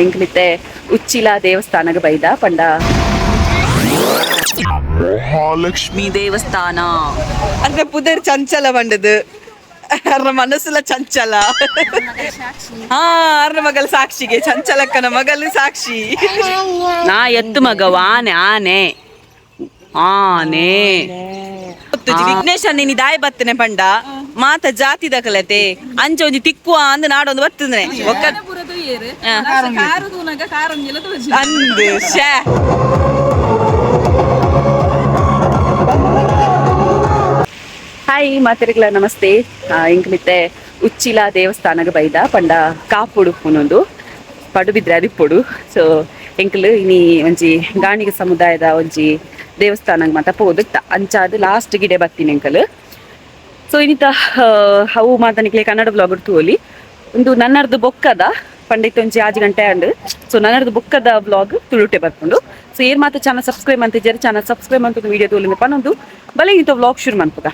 ಇಂಕ್ಲಿತ್ತೆ ಉಚ್ಚಿಲ ದೇವಸ್ಥಾನಗ ಬೈದ ಪಂಡ ಮಹಾಲಕ್ಷ್ಮಿ ದೇವಸ್ಥಾನ. ಅಂದ್ರೆ ಪುದರ್ ಚಂಚಲ ಬಂಡದು ಅರ್ನ ಮನಸ್ಸುಲ ಚಂಚಲ. ಹಾ, ಅರ್ನ ಮಗಲ್ ಸಾಕ್ಷಿಗೆ, ಚಂಚಲಕ್ಕನ ಮಗಲು ಸಾಕ್ಷಿ. ನಾ ಎತ್ತು ಮಗ, ಆನೆ ಆನೆ ಆನೆ. ಗೊತ್ತುಜಿ ವಿಘ್ನೇಶ, ನೀನಿ ದಾಯ ಬತ್ತನೆ ಪಂಡ ಮಾತ ಜಾತಿದ ಕಲತೆ ಅಂಚ ಒಂಜಿ ತಿಕ್ಕುವ ಅಂದ್ ನಾಡೊಂದು ಬತ್ತನೆ ಒಕ್ಕ ಅಂದ್ ಶ್ಯಾ. ಹಾಯ್ ಮಾತೆರೆಗ್ಲ ನಮಸ್ತೆ. ಇಂಕ್ಲಿತ್ತೆ ಉಚ್ಚಿಲ ದೇವಸ್ಥಾನಗ ಬೈದ ಪಂಡ ಕಾಪುಡು ಪುನೊಂದು ಪಡುಬಿದ್ರೆ ಅದಿಪ್ಪೊಡು. ಸೊ ಎಂಕುಲು ಇನಿ ಒಂಜಿ ಗಾಣಿಗ ಸಮುದಾಯದ ಒಂಜಿ ದೇವಸ್ಥಾನಗ್ ಮಾತ ಪೋದು ಅಂಚಾದ್ ಲಾಸ್ಟ್ ಗಿಡೆ ಬತ್ತೀನಿ ಎಂಕಲು. ಸೊ ಇನ್ನಿತ ಅವು ಮಾತನಿಕ್ಲೆ ಕನ್ನಡ ಬ್ಲಾಗ್ ತೂವೊಲಿ. ಒಂದು ನನ್ನರ್ದು ಬೊಕ್ಕದ ಪಂಡಿತ್ ಒಂಜಿ 6 ಗಂಟೆ ಅಂಡ್. ಸೊ ನನ್ನರ್ದು ಬೊಕ್ಕದ ಬ್ಲಾಗ್ ತುಳುಟೆ ಬರ್ಪುಂಡು. ಸೊ ಏರ್ ಮಾತ ಚಾನಲ್ ಸಬ್ಸ್ಕ್ರೈಬ್ ಅಂತಿದ್ದಾರೆ, ಚಾನಲ್ ಸಬ್ಸ್ಕ್ರೈಬ್ ಅಂತ ವಿಡಿಯೋ ತೂಲಿಂದ ಪನೊಂದು ಬಲೆ ಇಂತ ವ್ಲಾಗ್ ಶುರು ಮನ್ಪುಗ.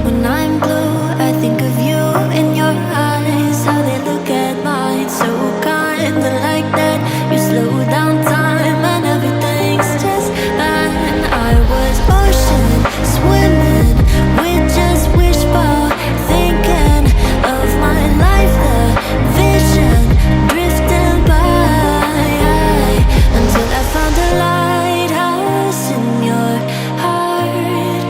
When I'm blue, I think of you and your eyes, how they look at mine, so kind and like that. You slow down time and everything's just fine. I was ocean swimming with just wishful thinking of my life, the vision drifting by until I found a lighthouse in your heart,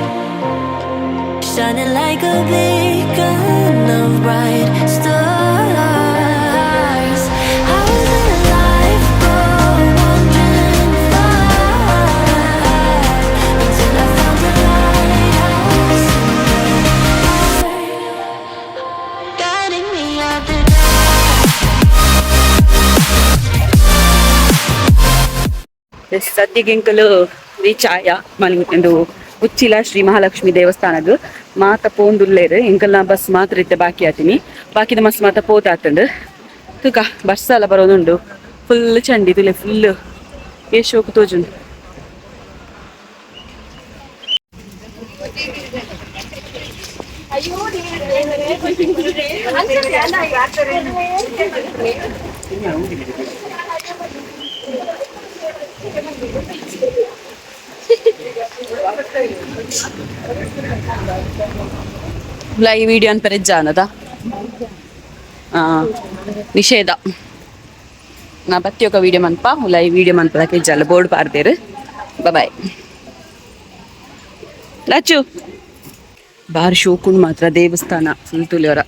shining like a beacon of bright stars. I was in a lifeboat, wandering far until I found a lighthouse in your heart, guiding me out the ಸದ್ಯಕ್ಕೆ ಎಂಕಲು reach ಆಯ ಮಲ್ಗೆ ಉಚ್ಚಿಲ ಶ್ರೀ ಮಹಾಲಕ್ಷ್ಮಿ ದೇವಸ್ಥಾನಗ್. ಮಾತ ಪೋಂದುಲ್ಲೇರು, ಎಂಕಲ್ನ bus ಮಾತ್ರ ಇತ್ತೆ ಬಾಕಿ ಆತೀನಿ. ಬಾಕಿದ bus ಮಾತ ಪೋತಾತಂಡು. ತುಕ bus ಎಲ್ಲ ಬರೋದುಂಡು. Full ಚಂಡಿ ತುಲೆ, ಫುಲ್ ಏ ಶೋಕು ತೋಜುಂಡು. ಈ ವಿಡಿಯೋ ಅನ್ಪರೆ ಜಾನದ ನಿಷೇಧ. ನಾ ಬತ್ತಿ ఒక ವಿಡಿಯೋ ಮನ್ಪ ಉಲ ಈ ವಿಡಿಯೋ ಮನ್ಪದಕ್ಕೆ ಇಜ್ಜಲ್ಲ, ಬೋರ್ಡ್ ಪಾರ್ದೇರು. ಬಾಯ್ ಲಚ್ಚು. ಬಾರಿ ಶೋಕುಂಡು ಮಾತ್ರ ದೇವಸ್ಥಾನ ಫುಲ್ ತುಲಿಯೋರ.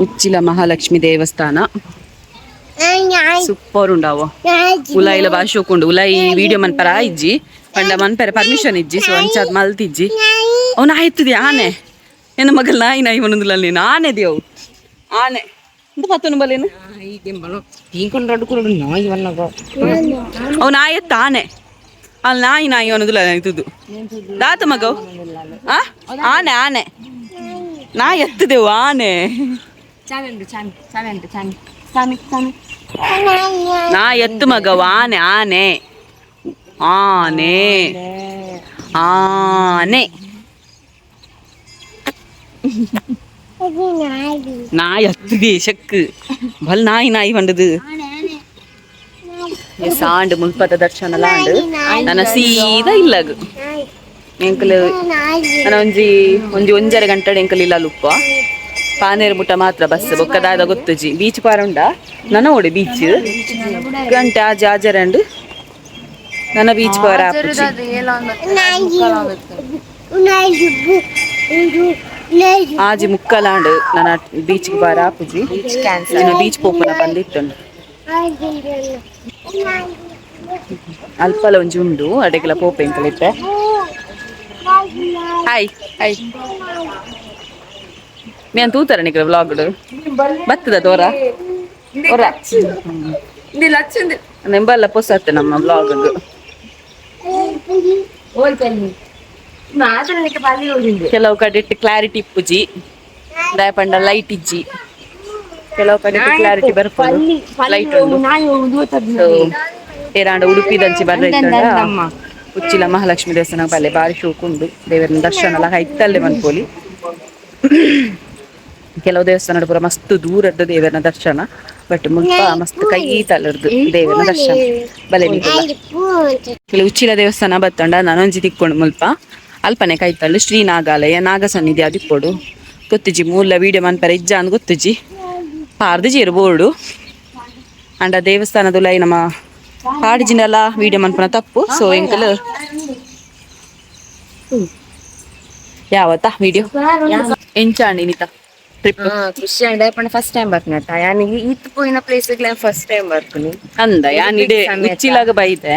ಉಚ್ಚಿಲ ಮಹಾಲಕ್ಷ್ಮಿ ದೇವಸ್ಥಾನ ಸೂಪರ್ ಉಂಡಾವ. ಉಲಾಯಿಲ ಬಾರಿ ಶೋಕುಂಡು. ಉಲಾಯಿ ವಿಡಿಯೋ ಮನ್ಪರ ಇಜ್ಜಿ ಪಂಡ ಮನ್ಪರ ಪರ್ಮಿಷನ್ ಇಜ್ಜಿ. ಸೊ ಅಂಚಾದ್ ಮಲ್ತಿಜ್ಜಿ. ಅವನ ಆಯ್ತದೆ ಆನೆ ಎನ್ನ ಮಗಲ್ ನಾಯಿ ನಾಯಿ ಒಂದೊಂದಿಲ್ಲ ನೀನು. ಆನೆ ದೇವು ಆನೆ ಎಂತ ಪತ್ತನು ಬಲೇನು. ಅವ್ ನಾಯಿ ಎತ್ತ ಆನೆ ಅಲ್ಲಿ ನಾಯಿ ನಾಯಿ ಅನ್ನೋದಿಲ್ಲ ತುದು ದಾತ ಮಗವು. ಆ ಆನೆ ಆನೆ ನಾಯಿ ಎತ್ತದೆವು ಆನೆ. ನಾ ಎತ್ತು ಮಗವು ಆನೆ ಆನೆ ಆನೆ ಆನೆ. ನಾಯಿ ಹತ್ತಿದೆ ಶಕ್ ಬಲ್ ನಾಯಿ ನಾಯಿ ಬಂಡದು. ಸಾಂಡ್ ಮುಲ್ಪದ ದರ್ಶನ ಲಾಂಡ್. ನನ್ನ ಸೀದಾ ಇಲ್ಲಗ್ ಎಂಕಲ್ ನನ್ನ ಒಂಜಿ ಒಂಜಿ ಒಂಜರೆ ಗಂಟೆ ಎಂಕಲ್ ಇಲ್ಲ ಲುಪ್ಪ. ಪಾನೇರು ಮುಟ್ಟ ಮಾತ್ರ ಬಸ್, ಬೊಕ್ಕದಾದ ಗೊತ್ತುಜಿ. ಬೀಚ್ ಪಾರ ಉಂಡ ನನ್ನ ಓಡಿ ಬೀಚ್ ಗಂಟೆ ಆಜೆ ಆಜರಂಡು ನನ್ನ ಬೀಚ್ ಪಾರ ಆಪುಜಿ. ಆಜಿ ಮುಕ್ಕಲಾಂಡ್ ನನ್ನ ಬೀಚ್ ಬಾರ ಆಪುಜಿ. ಬೀಚ್ ಪೋಪುನ ಬಂದಿತ್ತುಂಡು. ಅಲ್ಪಲ ಒಂಜಿ ಉಂಡು ಅಡೆಗೆಲ ಪೋಪೆ ಎಂಕಲಿತ್ತೆ. ಹಾಯ್ ಹಾಯ್ నేను ತೂತಾರ ನಿಕ್ಲ ವ್ಲಾಗ್ ಬತ್ತದ ತೋರ ಒರ ನಿಂಬಲ್ಲ ಪೊಸತ್ತೆ ನಮ್ಮ ವ್ಲಾಗ್. ಕೆಲವು ಕಡೆ ಕ್ಲಾರಿಟಿ ಇಪ್ಪುಜಿ ದಾಯಪಂಡ ಲೈಟ್ ಇಜ್ಜಿ ಕೆಲವು ಕಡೆ ಕ್ಲಾರಿಟಿ ಬರ್ಪುಂಡು ಲೈಟ್ ಉಂಡು. ಸೊ ಏರಾಂಡ ಉಡುಪಿ ದಂಚಿ ಬರ್ರ ಉಚ್ಚಿಲ ಮಹಾಲಕ್ಷ್ಮಿ ದೇವಸ್ಥಾನ ಬಲ್ಲೆ ಬಾರಿ ಶೋಕುಂಡು ದೇವರನ ದರ್ಶನ ಎಲ್ಲ ಇತ್ತಲ್ಲೇ ಮನ್ಪೋಲಿ. ಕೆಲವು ದೇವಸ್ಥಾನ ಪೂರ ಮಸ್ತ್ ದೂರದ್ದು ದೇವರನ ದರ್ಶನ, ಬಟ್ ಮುಲ್ಪ ಮಸ್ತ್ ಕೈ ತಲರ್ದು ದೇವರನ ದರ್ಶನ ಬಲೆ. ಕೆಲವು ಉಚ್ಚಿಲ ದೇವಸ್ಥಾನ ಬತ್ತಂಡ ನಾನೊಂಜಿ ತಿಕ್ಕೊಂಡು ಮುಲ್ಪ ಅಲ್ಪನೆ ಕೈತಲ್ಲು ಶ್ರೀ ನಾಗಾಲಯ ನಾಗ ಸನ್ನಿಧಿ ಅದಿಪ್ಪೊಡು. ಗೊತ್ತುಜಿ ಮೂಲ ವೀಡಿಯೋ ಮನ್ಪರೆ ಇಜ್ಜ ಅಂದ್ ಗೊತ್ತುಜಿ, ಪಾರ್ದು ಜೇರು ಬೋರ್ಡು. ಅಂಡ ದೇವಸ್ಥಾನದುಲೈ ನಮ್ಮ ಪಾಡಿಜಿನಲ ವೀಡಿಯೋ ಮನ್ಪುನ ತಪ್ಪು. ಸೊ ಎಂಕಲ್ ಯಾವತ್ತಾ ವೀಡಿಯೋ ಎಂಚಾಂಡಿ ನಿತ ಟ್ರಿಪ್? ಖುಷಿ ಆಂಡ ಪಂಡ ಫಸ್ಟ್ ಟೈಮ್ ಬರ್ತೀನಿ ಯಾನಿಗೆ ಈತ್ ಪೋಯಿನ place first time ಬರ್ತೀನಿ. ಅಂದ ಯಾನ್ ಇಡೆ ಉಚ್ಚಿಲಾಗ ಬೈದೆ,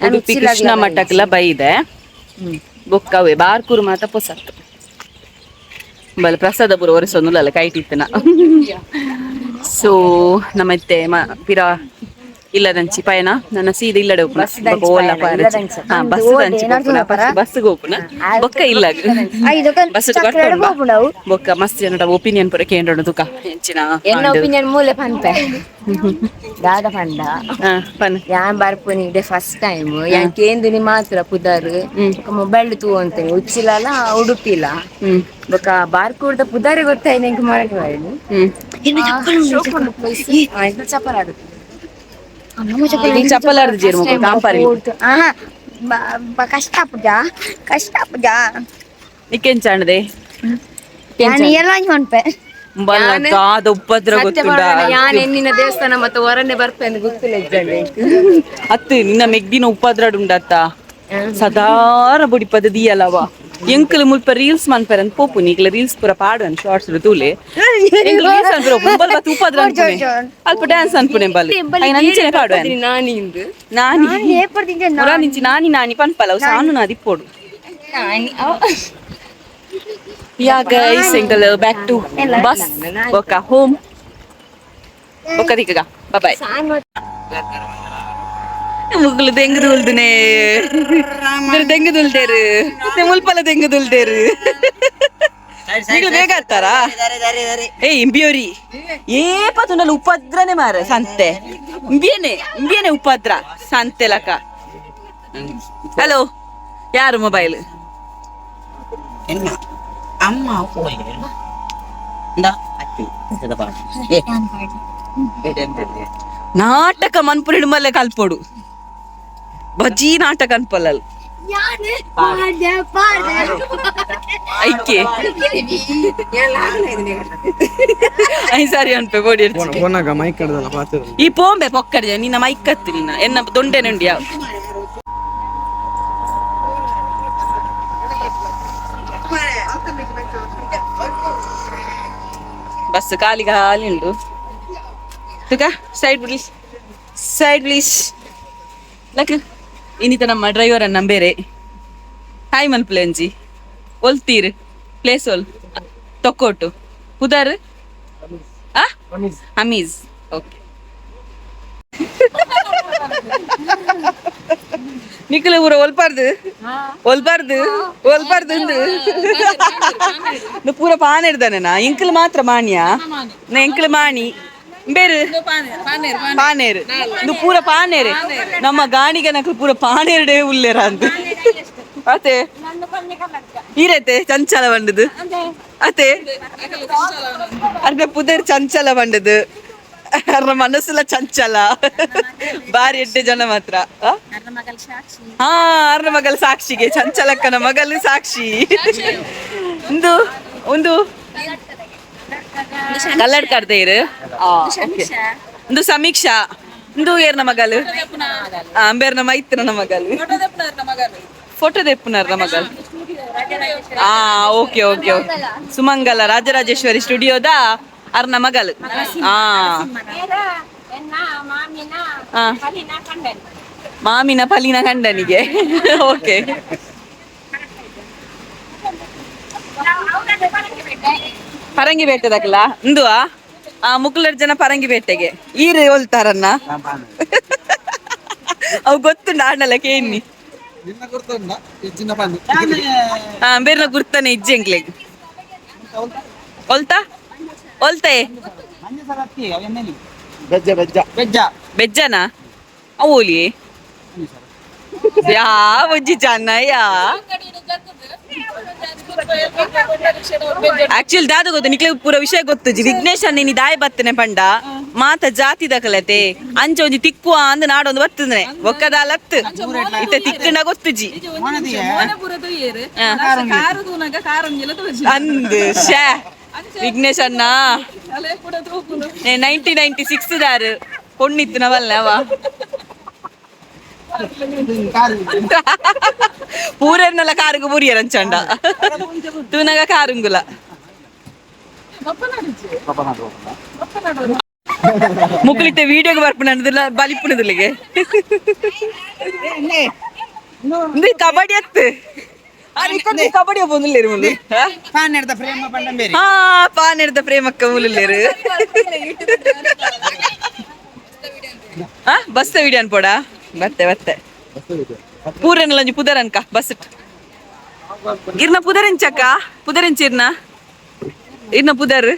ಉಡುಪಿ ಕೃಷ್ಣ ಮಠಕ್ಲ ಬೈದೆ. ಬೊಕ್ಕವೇ ಬಾರ್ಕೂರು ಮಾತ ಪೊಸತ್ತು ಬಲ ಪ್ರಸಾದ ಪೂರ ಒರೆಸೊಂದುಲ್ಲ ಕೈಟಿತ್ತನ. ಸೊ ನಮ್ಮತ್ತೆ ಪಿರ ಇಲ್ಲದಂಚಿ ಪಯಣ ನನ್ನ ಸೀದ ಇಲ್ಲಡೆ ಉಪ್ಪುನ ಬೊಕ್ಕ ಓಲ ಹಾ ಬಸ್ ದಂಚಿ ಬಸ್ ಗೋಪುನ ಬೊಕ್ಕ ಇಲ್ಲ ಬಸ್ ಬೊಕ್ಕ ಮಸ್ತ್ ಜನಟ ಒಪಿನಿಯನ್ ಪೂರ ಕೇಂದ್ರ ತುಕ ಹೆಚ್ಚಿನ. ಎನ್ನ ಒಪಿನಿಯನ್ ಮೂಲೆ ಪನ್ಪೆ ದಾದ ಪಂಡ. ಹಾ ಪನ್. ಯಾನ್ ಬರ್ಪುನಿ ಇದೆ ಫಸ್ಟ್ ಟೈಮ್. ಯಾನ್ ಕೇಂದಿನಿ ಮಾತ್ರ ಪುದರ್, ಮೊಬೈಲ್ ತೂವಂತೇನೆ. ಉಚ್ಚಿಲಲ ಉಡುಪಿಲ ಬೊಕ ಬಾರ್ಕೂರ್ದ ಪುದಾರೆ ಗೊತ್ತಾಯ್ತು ಎಂಕ್ ಮರಕ್. ಚಪ್ಪಲ್ ಆಡುತ್ತೆ. ನೀ ಚಪ್ಪಲ್ ಆಡ್ದು ಜೇರು ಮುಖ ಕಾಂಪಾರಿ. ಕಷ್ಟ ಪುಜ, ಕಷ್ಟ ಪುಜ. ನಿಕ್ಕೆಂಚಾಣದೆ? ನಾನು ಎಲ್ಲ ಮನ್ಪೆ. ದಾದ ಉಪದ್ರ ಗೊತ್ತುಂಡ. ಯಾನ್ ಎನ್ನಿನ ದೇವಸ್ಥಾನ ಮತ್ತೆ ಹೊರನೆ ಬರ್ಪೆ ಅಂತ ಗೊತ್ತಿಲ್ಲ ಇಜ್ಜಂಡೆ. ಅತ್ತು ನಿನ್ನ ಮೆಗ್ದಿನ ಉಪದ್ರಡ್ ಉಂಡತ್ತ ಸದಾರ ಬುಡಿಪದ ದಿಯಲವ. ಎಂಕಲ್ ಮುಲ್ಪ ರೀಲ್ಸ್ ಮನ್ಪೆರ್ ಅಂತ ಪೋಪು ನೀಗ್ಲ ರೀಲ್ಸ್ ಪೂರ ಪಾಡುವನ್ ಶಾರ್ಟ್ಸ್ ತೂಲೆ. ಎಂಕಲ್ ರೀಲ್ಸ್ ಅನ್ಪುರ ಬಲ್ ಬತ್ ಉಪದ್ರ ಅನ್ಪುನೆ, ಅಲ್ಪ ಡ್ಯಾನ್ಸ್ ಅನ್ಪುನೆ ಬಲ್ ಐನ ಅಂಚನೆ ಪಾಡುವನ್. ನಾನಿ ಇಂದು. ನಾನಿ ಪುರ ನಿಂಚಿ ನಾನಿ ನಾನಿ ಪನ್ಪಲ ಅವು ಸಾನು ನಾದಿಪ್ಪೊಡು. ಯಾ ಗೈಸ್, ಎಂಕಲ್ back to bus ಬೊಕ್ಕ ಹೋಮ್ ಬೊಕ್ಕ ದಿಕ್ಕಗ ಬಾಯ್. ಮುಗುಲು ದೆಂಗು ತುಲ್ದುನೆ ದೆಂಗು ತುಲ್ದೇರು ಮುಲ್ಪಲ ದೆಂಗು ತುಲ್ದೇರು. ಈಗ ಬೇಗ ಆಗ್ತಾರಾ? ಏ ಇಂಬಿಯೋರಿ ಏಪ ತುಂಡಲ ಉಪದ್ರನೆ ಮಾರ ಸಂತೆ ಇಂಬಿಯನೆ ಇಂಬಿಯನೆ ಉಪದ್ರ ಸಂತೆ ಲಕ. ಹಲೋ, ಯಾರು ಮೊಬೈಲ್? ಅಮ್ಮ ನಾಟಕ ಮನ್ಪುರಿಡು ಮಲ್ಲೆ ಕಲ್ಪೊಡು ಬಜೀ ನಾಟಕ ಅನ್ಪಲ್ಲ ಐಕೆ I ಸಾರಿ ಅನ್ಪೆ ಬೋಡಿ. ಪೋನಾಗ ಮೈಕ್ ಕಡ್ದಲ್ಲ ಪಾತ್ರ. ಈ ಪೋಂಬೆ ಪೊಕ್ಕಡಿ ನಿನ್ನ ಮೈಕ್ ಕತ್ತು ನಿನ್ನ ಎನ್ನ ದೊಂಡೆ నుండి. ಬಸ್ ಖಾಲಿ ಖಾಲಿ ಉಂಟು. ತುಕ side please, side please. Luck ಇನ್ನಿತ ನಮ್ಮ ಡ್ರೈವರ್ ಅನ್ನ ಬೇರೆ ಹಾಯ್ ಮಲ್ಪುಲೆ ಅಂಜಿ ಒಲ್ತೀರ್ ಪ್ಲೇಸ್ ಒಲ್ ತೊಕ್ಕೋಟು ಪುದರ್ ಆ ಅಮೀಸ್. ಓಕೆ, ನಿಖಲ ಊರ ಒಲ್ಪಾರ್ದು ಒಲ್ಪಾರ್ದು ಒಲ್ಪಾರ್ದು ಉಂದು ಪೂರ ಪಾನ್ ಇಡ್ದಾನೆನಾ? ಇಂಕಲ್ ಮಾತ್ರ ಮಾಣಿಯಾ ನಾ ಎಂಕಲ್ ಮಾಣಿ ಬೇರೆ ಪಾನೇರು ಇದು ಪೂರ ಪಾನೇರೆ. ನಮ್ಮ ಗಾಣಿಗೆ ನಕಲು ಪೂರ ಪಾನೇರುಡೇ ಉಲ್ಲೇರ ಅಂತ. ಅತೆ ಈರೈತೆ ಚಂಚಲ ಬಂಡದು ಅತೆ ಅರ್ಧ ಪುದರ್ ಚಂಚಲ ಬಂಡದು. ಅರ್ನ ಮನಸ್ಸುಲ ಚಂಚಲ ಬಾರಿ ಎಡ್ಡೆ ಜನ ಮಾತ್ರ. ಹಾ ಅರ್ನ ಮಗಲ್ ಸಾಕ್ಷಿಗೆ ಚಂಚಲಕ್ಕನ ಮಗಲು ಸಾಕ್ಷಿ. ಒಂದು ಒಂದು ಕಲ್ಲಡ್ಕರ್ದೆ ಇರು. ಒಂದು ಸಮೀಕ್ಷಾ ಇಂದು ಏರ್ನ ಮಗಲು ಅಂಬೇರ್ನ ಮೈತ್ರನ ಮಗಲು ಫೋಟೋ ದೆಪ್ಪುನಾರ್ನ ಮಗಲು. ಆ okay okay okay ಸುಮಂಗಲ ರಾಜರಾಜೇಶ್ವರಿ ಸ್ಟುಡಿಯೋದ ಅರ್ನ ಮಗಲು. ಆ ಆ. ಮಾಮಿನ ಪಲಿನ ಗಂಡನಿಗೆ. ಓಕೆ, ಪರಂಗಿ ಬೇಟೆದಕ್ಲ ಇಂದುವಾ ಆ ಮುಕುಲರ್ ಜನ ಪರಂಗಿ ಬೇಟೆಗೆ ಈರೆ ಒಲ್ತಾರನ್ನ ಅವು ಗೊತ್ತುಂಡು ಆಡಲ್ಲ ಕೇನ್ನಿ. ಬೇರ್ನ ಗುರ್ತನೆ ಇಜ್ಜೆ ಎಂಕ್ಲೆಗ್. ಒಲ್ತಾ ಒಲ್ತೆ? ಬೆಜ್ಜ ಬೆಜ್ಜ ಬೆಜ್ಜ. ಬೆಜ್ಜನಾ? ಓಲಿ ಯಾ ಒಂಜಿ ಚೆನ್ನಯ್ಯ. ಆಕ್ಚುಲಿ ದಾದ ಗೊತ್ತು ನಿಕ್ಲೆ ಪೂರ ವಿಷಯ ಗೊತ್ತುಜಿ. ವಿಘ್ನೇಶ್ ನೀನಿ ದಾಯ ಬತ್ತನೆ ಪಂಡ ಮಾತ ಜಾತಿ ದಕಲತೆ ಅಂಚ ಒಂಜಿ ತಿಕ್ಕುವ ಅಂದ್ ನಾಡೊಂದು ಬತ್ತನೆ ಒಕ್ಕದಾಲತ್ತು ಇತ್ತ ತಿಕ್ಕಂಡ ಗೊತ್ತುಜಿ. ಅಂದ್ ಶ್ಯಾ ವಿಘ್ನೇಶ್ ಅಣ್ಣ 1996 ದಾರು ಪೊಣ್ಣಿತ್ತು ನವಲ್ಲ ಅವ ಪೂರೆರ್ನಲ್ಲ ಕಾರುಗು ಬುರಿಯರಂಚಂಡ ತೂನಗ ಕಾರುಂಗುಲ ಮುಕ್ಕಳಿತ್ತೆ ವಿಡಿಯೋಗೆ ಬರ್ಪುನದಿಲ್ಲ ಬಲಿಪುನದಿಲ್ಲಿಗೆ ಇಂದು ಕಬಡ್ಡಿ ಅತ್ತು ಕಬಡ್ಡಿ ಒಬ್ಬೊಂದುಲ್ಲೇರು ಮುಲ್ಲು. ಪಾನೆಡ್ದ ಪ್ರೇಮ ಪಂಡಂಬೇರಿ. ಹಾ, ಪಾನೆಡ್ದ ಪ್ರೇಮಕ್ಕ ಮುಲ್ಲುಲ್ಲೇರು. ಬಸ್ ವಿಡಿಯೋ ಅನ್ಪೋಡ ಬತ್ತೆ ಬತ್ತೆ ಪೂರೆನಲ್ಲ ಒಂಜಿ ಪುದರ್ ಅನ್ಕ ಬಸ್ ಇರ್ನ ಪುದರೆಂಚಕ್ಕ ಪುದರೆಂಚ ಇರ್ನ ಇರ್ನ ಪುದರ್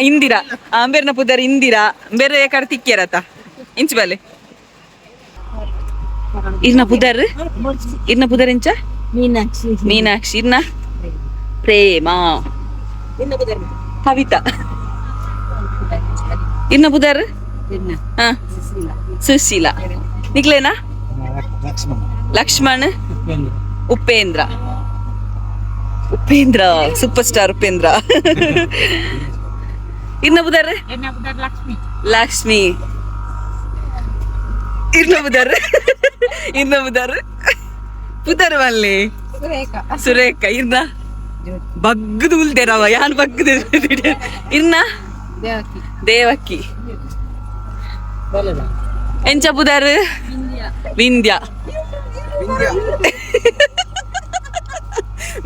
ಇಂದಿರಾ. ಅಂಬೇರ್ನ ಪುದರ್ ಇಂದಿರಾ. ಬೇರೆ ಕಡೆ ತಿಕ್ಕಿಯರತ ಇಂಚ್ ಬಲೆ ಇರ್ನ ಪುದರ್. ಇರ್ನ ಪುದರ್ ಎಂಚ? ಮೀನಾಕ್ಷಿ. ಮೀನಾಕ್ಷಿ. ಇರ್ನ ಪ್ರೇಮ. ಕವಿತಾ. ಇರ್ನ ಪುದರ್ ಸುಶೀಲಾ. ನಿಕ್ಲೇನಾ? ಲಕ್ಷ್ಮಣ್. ಉಪೇಂದ್ರ. Upendra super star Upendra. ಇರ್ನ ಪುದರ್ ಲಕ್ಷ್ಮಿ. ಇರ್ನ ಪುದರ್, ಇರ್ನ ಪುದರ್ ಪುದರ್ ಮಲ್ಲಿ ಸುರೇಖ. ಇರ್ನ ಬಗ್ಗದು ಉಲ್ದೇರವ ಯಾನ್ ಬಗ್ಗದು. ಇರ್ನ ದೇವಕ್ಕಿ. ಎಂಚ ಪುದರ್? ವಿಂದ್ಯ.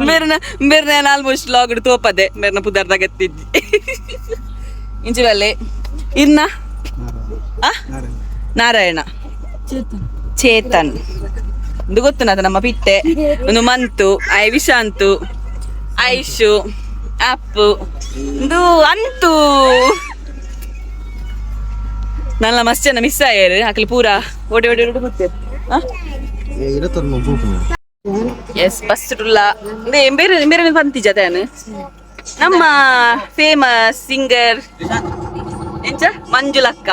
ಮೇರ್ನ ಮೇರ್ನ ಆಲ್ಮೋಸ್ಟ್ ಲಾಗ್ ತೋಪದೆ ಮೇರ್ನ ಪುದರ್ದಾಗ ಎತ್ತಿದ್ದಿ ಇಂಚಿ ಬಲ್ಲೆ. ಇರ್ನ ನಾರಾಯಣ. ಚೇತನ್. ಒಂದು ಗೊತ್ತು ನಮ್ಮ ಪಿಟ್ಟೆ ಒಂದು ಮಂತು I ವಿಶಾಂತು ಐಶು ಅಪ್ಪು ಒಂದು ಅಂತು ನನ್ನ ಮಸ್ತ್ ಜನ ಮಿಸ್ ಆಯಾರು. ಅಕಲ್ ಪೂರ ಓಡಿ ಓಡಿ ಓಡಿ ಗೊತ್ತೇರು. ಎಸ್ ಬಸ್ ಉಲ್ಲ ಬೇರೆ ಬೇರೆ ಪಂತಿ ಜೊತೆ ನಮ್ಮ ಫೇಮಸ್ ಸಿಂಗರ್ ಎಂಚ ಮಂಜುಲಕ್ಕ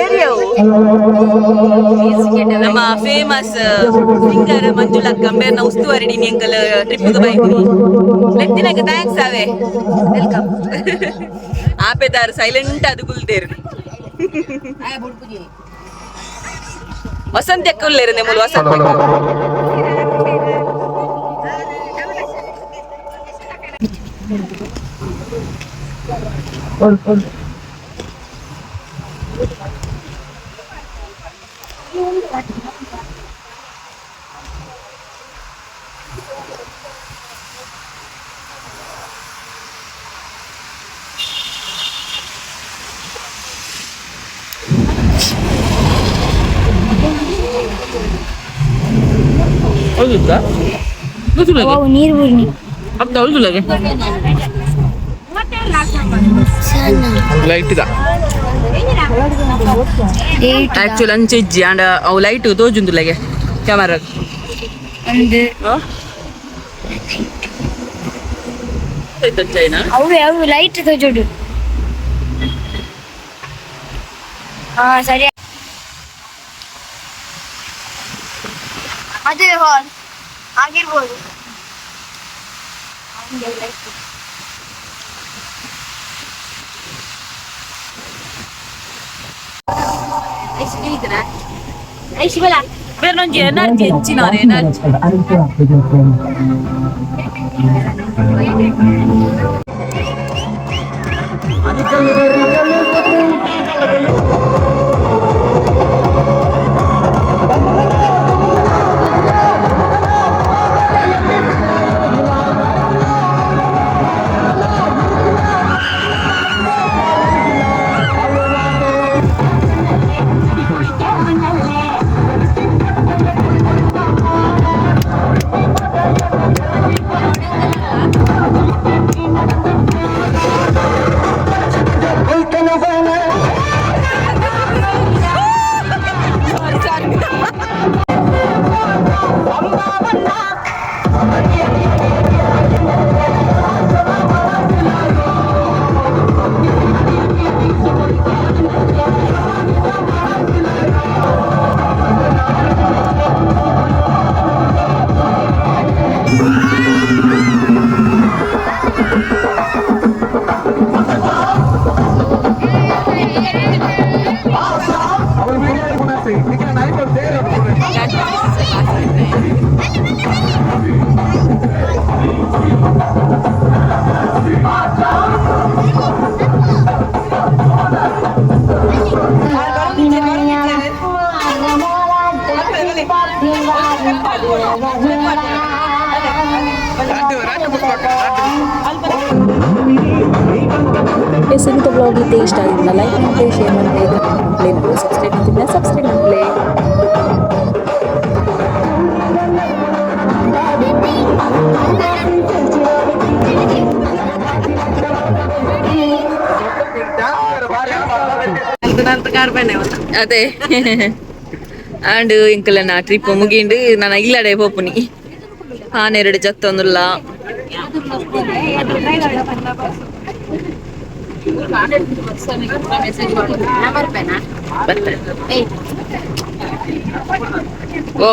ಏರಿಯಾವು. ನಮ್ಮ ಫೇಮಸ್ ಸಿಂಗರ್ ಮಂಜುಲಕ್ಕ ಬೇರ್ನ ಉಸ್ತುವಾರಿ ಎಂಕಲ್ ಟ್ರಿಪ್ ಬೈದಿನಿ ಲೆತ್ತಿನಕ thanks ಅವೇ welcome. ಆಪೆದಾರು ಸೈಲೆಂಟ್ ಅದು ಗುಲ್ದೇರು. ವಸಂತ ಅಕ್ಕ ಉಲ್ಲೇರು ನೆಮ್ಮಲು ವಸಂತ. ಹೌದುತ್ತಾ? ಅವು ನೀರು ಬುರ್ನಿ. ಹೌದು. ಲೈಟ್ ಇದ ಆಕ್ಚುಲ್ ಅಂಚೆ ಇಜ್ಜಿ ಅಂಡ ಅವು ಲೈಟ್ ತೋಜುಂದುಲಗೆ ಕ್ಯಾಮರಾ. ಒಂದು ಅವು ಅವು ಲೈಟ್ ತೋಜೋಡು. ಹಾ ಸರಿ, ಅದೇ ಹಾಲ್ ಆಗಿರ್ಬೋದು. ಬೇರೆ ಎನರ್ಜಿ ಹೆಚ್ಚಿನ ಎನರ್ಜಿ. ಎಸ್, ಇಂಥ ಬ್ಲಾಗ್ ಇತ್ತೆ ಇಷ್ಟ ಆಗಿದ್ನ ಲೈಕ್ ಮಾಡಿ, ಶೇರ್ ಮಾಡಿ, ಸಬ್ಸ್ಕ್ರೈಬ್ ಮಾಡ್ತೀನಿ, ಸಬ್ಸ್ಕ್ರೈಬ್ ಮಾಡಲಿ. ಅದೇ ಆಂಡ್ ಇಂಕಲನ ಟ್ರಿಪ್ ಮುಗಿಂಡು ನಾನು ಇಲ್ಲಡೆ ಪೋಪುನಿ. ಆನೆರಡು ಜತ್ತೊಂದುಲ್ಲ. ಓ.